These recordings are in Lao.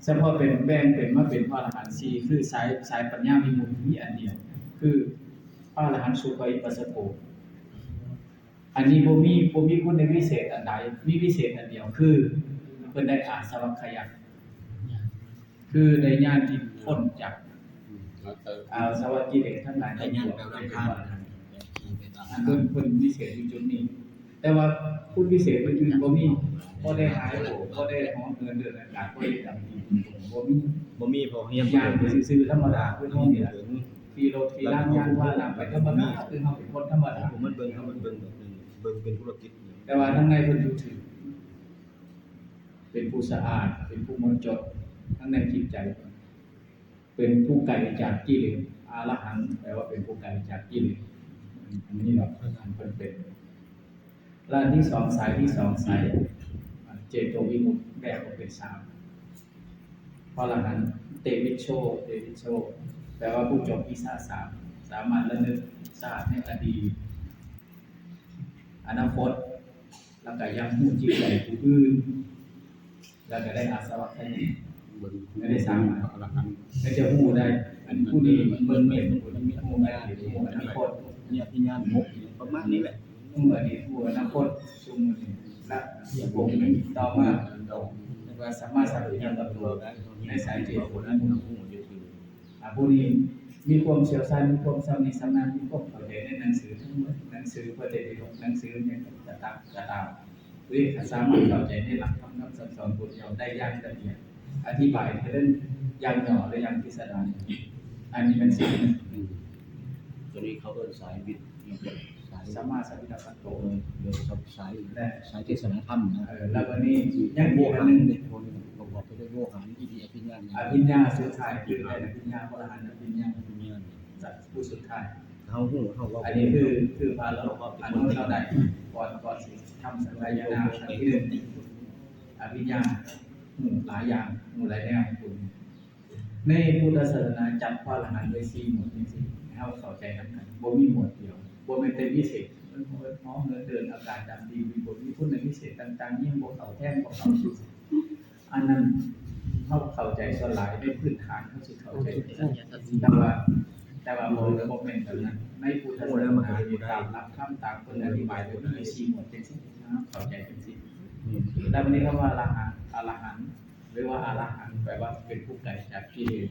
ສະເພາະເປັນ ແບ່ງເປັນມາເປັນພະອະລະຫັນສີ່ ຄືສາຍ ສາຍປັນຍາວິມຸດມີອັນດຽວ ຄືພະອະລະຫັນສຸປະວິປັດສະໂກ. ອັນນີ້ບໍ່ມີ ບໍ່ມີຄຸນໃນວິເສດອັນໃດ ມີວິເສດອັນດຽວ ຄືເພິ່ນໄດ້ອາສະວັກຂະຍານ ຄືໄດ້ຍານທີ່ພົ້ນຈາກອາສະວະກິເລດທັງຫຼາຍທັງປວງ ອັນເພິ່ນ ເພິ່ນວິເສດຢູ່ຈຸດນີ້. ແຕ່ວ່າຄຸນພິເສດອື່ນໆບໍ່ມີ ບໍ່ໄດ້ຫາຍໂອ ບໍ່ໄດ້ເຫີນເດີນອາກາດ ບໍ່ໄດ້ດຳດິນ ບໍ່ມີ ບໍ່ມີ ເພາະຮຽນ ຍ່າງໄປຊື່ໆ ທຳມະດາ ຄືເຮົານີ້ລະ ຂີ່ລົດຂີ່ລານ ຍ່າງພາລາໄປທຳມະດາ ຄືເຮົາເປັນຄົນທຳມະດາ ມັນເບິ່ງ ເຮົາມັນເບິ່ງ ເບິ່ງເປັນທຸລະກິດ. ແຕ່ວ່າທາງໃນເພິ່ນຢູ່ຖືກ ເປັນຜູ້ສະອາດ ເປັນຜູ້ໝົດຈົດ ທາງໃນຈິດໃຈ ເປັນຜູ້ໄກຈາກກິເລດ. ອະລະຫັນ ແປວ່າເປັນຜູ້ໄກຈາກກິເລດ. ອັນນີ້ເນາະ ເພິ່ນເປັນ ແລະ ອັນທີສອງ ສາຍທີສອງ ສາຍເຈໂຕວິມຸດ ແບ່ງອອກເປັນສາມ ພະອະລະຫັນ ເຕວິດໂຊ ເຕວິດໂຊ ແປວ່າຜູ້ຈົບວິຊາສາມ ສາມາດລະນຶກຊາດໃນອະດີດ ອະນາຄົດ ແລ້ວກໍຍັງຮູ້ຈິດໃຈຜູ້ອື່ນ ແລ້ວກໍໄດ້ອາສະວັກຂະຍານ ເບິ່ງ ໄດ້ສາມາດ ອະລະຫັນ ແລ້ວຈະຮູ້ໄດ້ ອັນຜູ້ນີ້ເບິ່ງເຫັນ ຜູ້ນີ້ຮູ້ອະດີດ ຮູ້ອະນາຄົດ ມີອະພິຍານຫົກ ປະມານນີ້ແຫຼະ ຮູ້ອະດີດ ຮູ້ອະນາຄົດ ຊຸມນີ້ ແລະ ອົງໜຶ່ງຕໍ່ມາ ເອີ້ນວ່າສຳມາສຳພຸດທະໂຕ ໃນສາຍເຈໂຕ ອາ ຜູ້ນີ້ມີຄວາມຊ່ຽວຊານ ມີຄວາມຊຳນິຊຳນານ ມີຄວາມເຂົ້າໃຈໃນໜັງສືທັງໝົດ ໜັງສືພະໄຕປິດົກ ໜັງສືຫຍັງກໍຕາມ ກໍຕາມ ເວລາສາມາດເຂົ້າໃຈໃນຫຼັກທຳ ຄຳສັ່ງສອນຂອງພະເຈົ້າໄດ້ຢ່າງລະອຽດ ອະທິບາຍໃຫ້ເຖິງຢ່າງຫຍໍ້ ແລະ ຢ່າງພິສະດານ. ອັນນີ້ແມ່ນສາຍ ຕົວນີ້ເຂົາເອີ້ນສາຍວິ ສາຍສຳມາສຳພຸດທະໂຕ ເອີ ສາຍ ແລະ ສາຍເທດສະນາທຳນະ ເອີ ແລ້ວບັດນີ້ຍັງມີອັນໜຶ່ງ ເຂົາບອກເປັນໂວຫານ ອີ່ດີ ອະພິນຍາ ອະພິນຍາສຸດທ້າຍ ຄືໄດ້ອະພິນຍາ ພະອະລະຫັນອະພິນຍາ ອະພິນຍາ ຜູ້ສຸດທ້າຍ ເຮົາຮູ້ ເຮົາເວົ້າ ອັນນີ້ຄື ຄືພາລາວ ອັນນັ້ນເຮົາໄດ້ ກ່ອນ ກ່ອນຊິທຳສັກກາຍະນາມ ອັນທີໜຶ່ງ ອະພິນຍາ ຮູ້ຫຼາຍຢ່າງ ຮູ້ຫຼາຍແນວ ໃນພຸດທະສາສະໜາຈັດພະອະລະຫັນໄວ້ສີ່ໝວດຈັ່ງຊີ້ ໃຫ້ເຮົາເຂົ້າໃຈນຳກັນ ບໍ່ມີໝວດດຽວ ບໍ່ແມ່ນແຕ່ວິເສດ ເອີ ເຫີນເດີນອາກາດ ດຳດິນ ມີບົດ ມີຄຸນນະວິເສດຕ່າງໆ ຍິງບໍ່ເຂົ້າ ແທງບໍ່ເຂົ້າ ອັນນັ້ນເຮົາເຂົ້າໃຈສ່ວນຫຼາຍໃນພື້ນຖານ ເຮົາຊິເຂົ້າໃຈ ແຕ່ວ່າ ແຕ່ວ່າບໍ່ ບໍ່ແມ່ນແບບນັ້ນ ໃນພຸດທະສາສະໜາ ຕາມຫຼັກທຳ ຕາມເພິ່ນອະທິບາຍໄວ້ ມັນມີສີ່ໝວດຈັ່ງຊີ້ນະ ເຂົ້າໃຈຈັ່ງຊີ້ ແລ້ວບັດນີ້ຄຳວ່າອະລະຫັນ ອະລະຫັນ ຫຼືວ່າອະລະຫັນ ແປວ່າເປັນຜູ້ໄກຈາກກິເລດ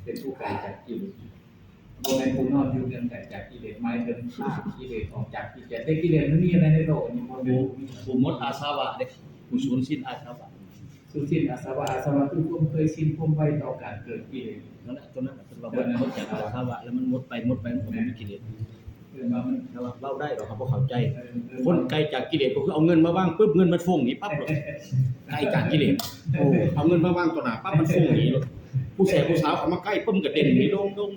ເປັນຜູ້ໄກຈາກກິເລດ ບໍ່ແມ່ນຜູ້ນອນຢູ່ເຮືອນໄກຈາກກິເລດ ໝາຍເຖິງຂ້າມກິເລດອອກຈາກຈິດໃຈ ແຕ່ກິເລດມັນມີຢູ່ໃນໂລກນີ້ ບໍ່ແມ່ນຜູ້ໝົດອາສະວະເດ້ ຜູ້ສູນສິ້ນອາສະວະ ສູນສິ້ນອາສະວະ ອາສະວະຄືຄວາມເຄີຍຊິນ ຄວາມໄວຕໍ່ການເກີດກິເລດ ນັ້ນແຫຼະ ຕົວນັ້ນເພິ່ນວ່າໝົດ ໝົດຈາກອາສະວະ ແລ້ວມັນໝົດໄປ ໝົດໄປ ມັນກໍບໍ່ມີກິເລດ ເອີ້ນວ່າມັນ ແຕ່ວ່າເວົ້າໄດ້ດອກ ເຮົາບໍ່ເຂົ້າໃຈ ຄົນໄກຈາກກິເລດກໍຄືເອົາເງິນມາວາງປຶບ ເງິນມັນຟົ້ງໜີປັບໂລດ ໄກຈາກກິເລດ ໂອ້ ເອົາເງິນມາວາງຕໍ່ໜ້າປັບ ມັນຟົ້ງໜີໂລດ ຜູ້ແສຜູ້ສາວເຂົ້າມາໃກ້ປຶ້ມກະເດັ່ນໜີ ໂດງ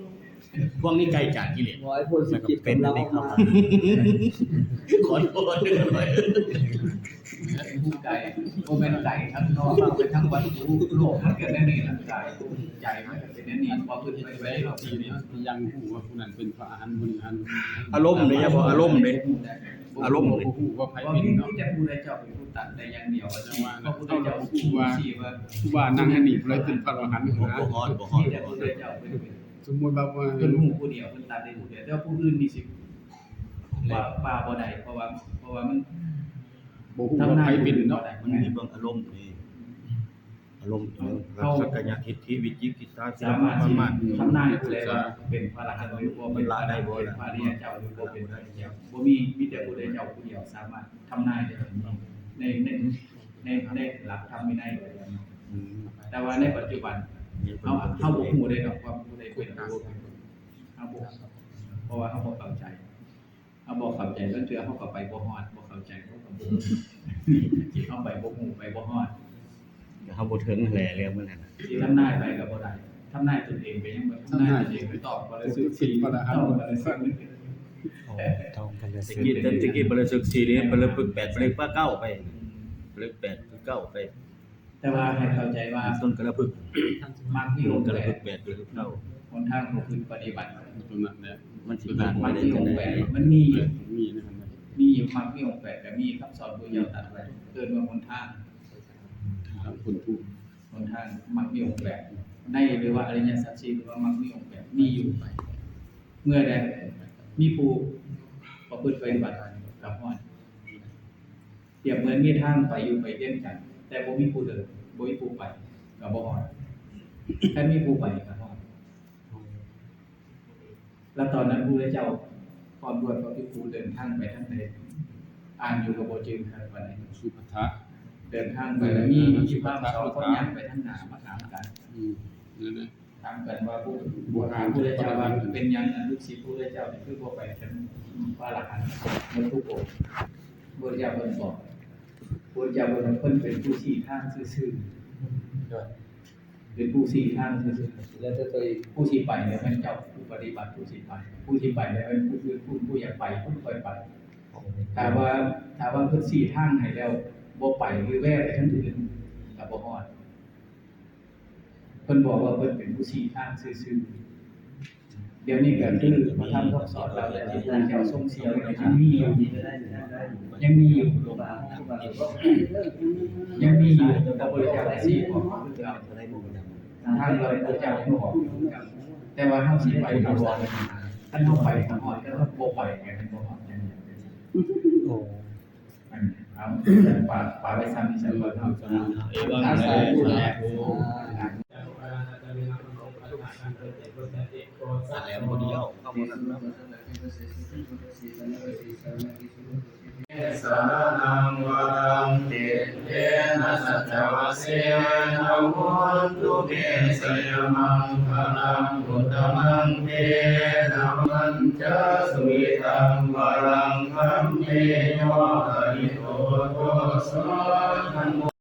ໆ ພວກນີ້ໄກຈາກກິເລດ ບໍ່ໃຫ້ຄົນຊິຄິດ ເປັນອັນນີ້ເຂົ້າມາ ຂໍໂທດ ໄກ ບໍ່ແມ່ນໄກທາງນອກ ເຮົາໄປທາງວັດຖຸໂລກ ມັນກໍແນວນີ້ລະ ກາຍ ໃຈມັນກໍເປັນແນວນີ້ ບໍ່ຂຶ້ນໄປໄດ້ດອກ ຍັງຮູ້ວ່າຜູ້ນັ້ນເປັນພະອະຫັນ ບໍ່ອະຫັນ ອາລົມເດ້ ຢ່າບອກອາລົມເດ້ ອາລົມເດ້ ບໍ່ຮູ້ວ່າໃຜເປັນເນາະ ມີແຕ່ຜູ້ໃດເຈົ້າເປັນຜູ້ຕັດໄດ້ຢ່າງດຽວ ແຕ່ວ່າ ເຮົາບໍ່ຮູ້ວ່າ ຮູ້ວ່ານັ່ງອັນນີ້ຜູ້ໃດເປັນພະອະລະຫັນ ບໍ່ຮອດ ບໍ່ຮອດ ມີແຕ່ຜູ້ໃດເຈົ້າເປັນ ສົມມຸດວ່າ ເພິ່ນຮູ້ຜູ້ດຽວ ເພິ່ນຕັດໄດ້ຜູ້ດຽວ ແຕ່ວ່າຜູ້ອື່ນນີ້ຊິວ່າ ວ່າບໍ່ໄດ້ ເພາະວ່າ ເພາະວ່າມັນ ບໍ່ຮູ້ວ່າໃຜເປັນເນາະ ມັນມີເບິ່ງອາລົມເດ້ ອາລົມ ສັກກາຍະທິດຖິ ວິຈິກິດສາ ສິລະປະ ປະມາດ ທຳນາຍໄດ້ວ່າເປັນພະອະລະຫັນ ຫຼືບໍ່ເປັນພະອະລະຫັນ ເປັນພະອະລິຍະເຈົ້າ ຫຼືບໍ່ເປັນພະອະລິຍະເຈົ້າ ບໍ່ມີ ມີແຕ່ຜູ້ໃດເຈົ້າຜູ້ດຽວສາມາດທຳນາຍໄດ້ ໃນ ໃນ ໃນ ໃນຫຼັກທຳວິໄນ ແຕ່ວ່າໃນປັດຈຸບັນ ເຮົາ ເຮົາບໍ່ຮູ້ເດ້ດອກວ່າຜູ້ໃດເປັນ ເຮົາບໍ່ ເພາະວ່າເຮົາບໍ່ເຂົ້າໃຈ ເຮົາບໍ່ເຂົ້າໃຈ ລາງເທື່ອເຮົາກໍໄປບໍ່ຮອດ ບໍ່ເຂົ້າໃຈ ເຮົາກໍບໍ່ຮູ້ ເຮົາໄປບໍ່ຮູ້ ໄປບໍ່ຮອດ ເຮົາບໍ່ເຖິງແຫຼະເລື່ອງມັນຫັ້ນ ຊິທຳນາຍໄປກໍບໍ່ໄດ້ ທຳນາຍຕົນເອງກໍຍັງບໍ່ ທຳນາຍຕົນເອງໄປຕອບບໍ່ໄດ້ ເປັນພະອະລະຫັນ ຕອບບໍ່ໄດ້ ຕອບບໍ່ໄດ້ ແຕ່ກີ້ ແຕ່ກີ້ບໍ່ໄດ້ສຶກສີ່ເດ້ ປະເລິກປຶກແປດ ປະເລິກປະເກົ້າໄປ ປະເລິກແປດ ປະເກົ້າໄປ ແຕ່ວ່າໃຫ້ເຂົ້າໃຈວ່າ ຕົ້ນກະລະພຶກ ມັກມີອົງແປດ ຕົ້ນກະລະພຶກແປດ ກະລະພຶກເກົ້າ ຫົນທາງປະພຶດປະຕິບັດ ຕົງນັ້ນແຫຼະ ມັນຊິຜ່ານໄປໄດ້ຈັ່ງໃດ ມັກມີອົງແປດ ມັນມີ ມີຢູ່ ມັກມີອົງແປດ ກໍມີຄຳສອນພະພຸດທະເຈົ້າຕັດໄວ້ ເອີ້ນວ່າຫົນທາງ ທາງພົ້ນທຸກ ຫົນທາງມັກມີອົງແປດ ໃນ ຫຼືວ່າອະລິຍະສັດສີ່ ຫຼືວ່າມັກມີອົງແປດ ມີຢູ່. ເມື່ອໃດມີຜູ້ປະພຶດປະຕິບັດກໍຮອດ. ປຽບເໝືອນມີທາງໄປຢູ່ໄປວຽງຈັນ ແຕ່ບໍ່ມີຜູ້ເດີນ ບໍ່ມີຜູ້ໄປ ກໍບໍ່ຮອດ. ຄັນມີຜູ້ໄປກໍຮອດ. ແລ້ວຕອນນັ້ນພະພຸດທະເຈົ້າພ້ອມດ້ວຍພະພິກຂຸເດີນທາງໄປທາງໃດ? ອ່ານຢູ່ກໍບໍ່ຈື່ຄັກປານໃດ. ສຸພັດທະ ເດີນທາງໄປ ແລ້ວມີພິມພາມສອງຄົນຍ່າງໄປທາງໜ້າມາຖາມກັນ. ອືມ ນັ້ນແຫຼະ ຖາມກັນວ່າ ພະພຸດທະເຈົ້າວ່າ ເປັນຫຍັງອັນລູກສິດພະພຸດທະເຈົ້ານີ້ຄືບໍ່ໄປເຖິງພະອະລະຫັນໝົດທຸກອົງ? ພະພຸດທະເຈົ້າເພິ່ນບອກ ພະພຸດທະເຈົ້າເພິ່ນ ເພິ່ນເປັນຜູ້ຊີ້ທາງຊື່ໆ. ເປັນຜູ້ຊີ້ທາງຊື່ໆ ແລ້ວແຕ່ຕົວເອງ. ຜູ້ຊິໄປແມ່ນເຈົ້າ ຜູ້ປະຕິບັດຜູ້ຊິໄປ. ຜູ້ຊິໄປແມ່ນຜູ້ອື່ນ ຜູ້ ຜູ້ຢາກໄປ ຜູ້ຄ່ອຍໄປ. ຖ້າວ່າ ຖ້າວ່າເພິ່ນຊີ້ທາງໃຫ້ແລ້ວ ບໍ່ໄປ ຫຼືແວ່ໄປທາງອື່ນ ກໍບໍ່ຮອດ. ເພິ່ນບອກວ່າເພິ່ນເປັນຜູ້ຊີ້ທາງຊື່ໆ. ດຽວນີ້ກໍຄືພະທຳຄຳສອນເຫຼົ່ານັ້ນທີ່ພະພຸດທະເຈົ້າຊົງຊີ້ໄວ້ ຍັງມີຢູ່ ຍັງມີຢູ່ ຍັງມີຢູ່ ພະພຸດທະເຈົ້າຊີ້ບອກຄືເກົ່າ. ທາງເຮົາພະພຸດທະເຈົ້າຍັງບອກຄືເກົ່າ ແຕ່ວ່າເຮົາຊິໄປກໍຮອດ. ຄັນເຮົາໄປກໍຮອດ ຄັນເຮົາບໍ່ໄປກໍບໍ່ຮອດ. ໂອ້ ເອົາ ຝາກ ຝາກໄວ້ຊ່ຳນີ້ຊະກ່ອນເນາະ. ເອວັງ ສາທຸ ສາທຸ. ແລ້ວບໍ່ດີເອົາເຂົ້າບໍ່ທັນເນາະ. ສະລະນັງວະລັງ ຕິດເຕນະ ສັດຈະວະເຊນະ ໂຫນຕຸເມ ໄຊຍະມັງຄະລັງ ອຸດຕະມັງ ເພນະວັນຈາ ສຸວິຕັງ ວະລັງ ຄັມເມ ໂຍ ຕະລິໂຕ ໂທ ສະ ທຳໂມ